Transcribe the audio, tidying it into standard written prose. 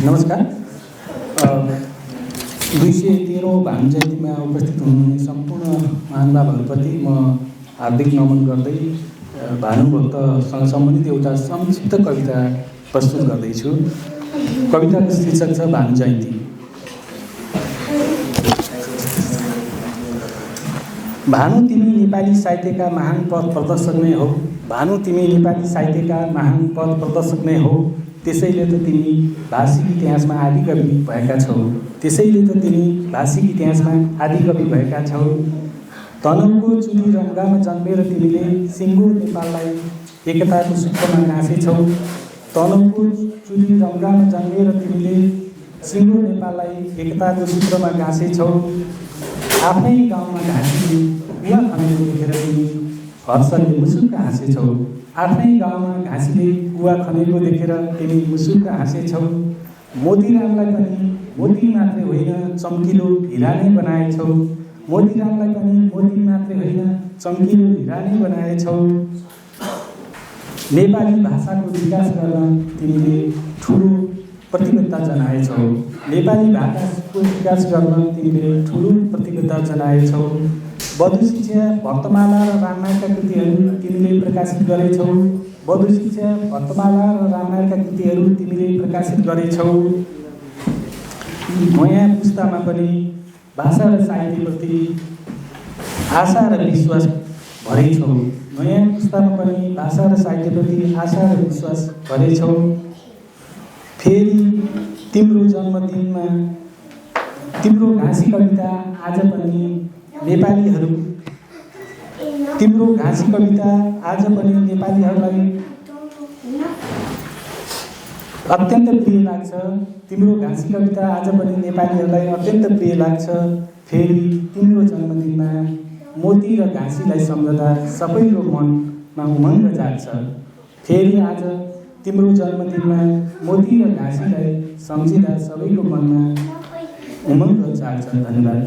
नमस्कार। 213औं भानु जयन्तीमा उपस्थित हुनुहुने सम्पूर्ण महानुभावहरूप्रति म हार्दिक नमन गर्दै भानुभक्तसँग सम्बन्धित एउटा संक्षिप्त कविता प्रस्तुत गर्दैछु। कविताको शीर्षक छ भानु जयन्ती। भानु तिमी नेपाली साहित्यका महान पथ प्रदर्शक नै हौ। भानु तिमी नेपाली साहित्यका महान पथ प्रदर्शक नै हौ। त्यसैले त तिमी भाषिक इतिहासमा आदिकवि भएका छौ। त्यसैले त तिमी भाषिक इतिहासमा आदिकवि भएका छौ। तनहुको चुली रङ्गामा जन्मेर तिमीले सिङ्गो नेपाललाई एकताको सूत्रमा गाँसेछौ। तनहुको चुली रङ्गामा जन्मेर तिमीले सिङ्गो नेपाललाई एकताको सूत्रमा गाँसेछौ। आफ्नै गाउँमा घाँसीले कुवा खनेको देखेर तिमी हर्षले मुसुक्क हाँसेछौ। आफ्नै गाउँमा घाँसीले कुवा खनेको देखेर तिमी मुसुक्क हाँसेछौ। मोतीरामलाई पनि मोती मात्रै होइन चम्किलो हिरा नै बनाएछौ। मोतीरामलाई पनि मोती मात्रै होइन चम्किलो हिरा नै बनाएछौ। नेपाली भाषाको विकास गर्न तिमीले ठुलो प्रतिबद्धता जनाएछौ। नेपाली भाषाको विकास गर्न तिमीले ठुलो प्रतिबद्धता जनाएछौ। बधु शिक्षा भक्तमाला र रामायणका कृतिहरू तिमीले प्रकाशित गरेछौ। बधु शिक्षा भक्तमाला र रामायणका कृतिहरू तिमीले प्रकाशित गरेछौ। नयाँ पुस्तामा पनि भाषा र साहित्यप्रति आशा र विश्वास भरेछौ। नयाँ पुस्तामा पनि भाषा र साहित्यप्रति आशा र विश्वास भरेछौ। फेरि तिम्रो जन्मदिनमा तिम्रो घाँसी कविता आज पनि नेपालीहरू तिम्रो घाँसी कविता आज पनि नेपालीहरूलाई अत्यन्त प्रिय लाग्छ। तिम्रो घाँसी कविता आज पनि नेपालीहरूलाई अत्यन्त प्रिय लाग्छ। फेरि तिम्रो जन्मदिनमा मोती र घाँसीलाई सम्झदा सबैको मनमा उमङ्ग जाग्छ। फेरि आज तिम्रो जन्मदिनमा मोती र घाँसीलाई सम्झिँदा सबैको मनमा उमङ्ग जाग्छ। धन्यवाद।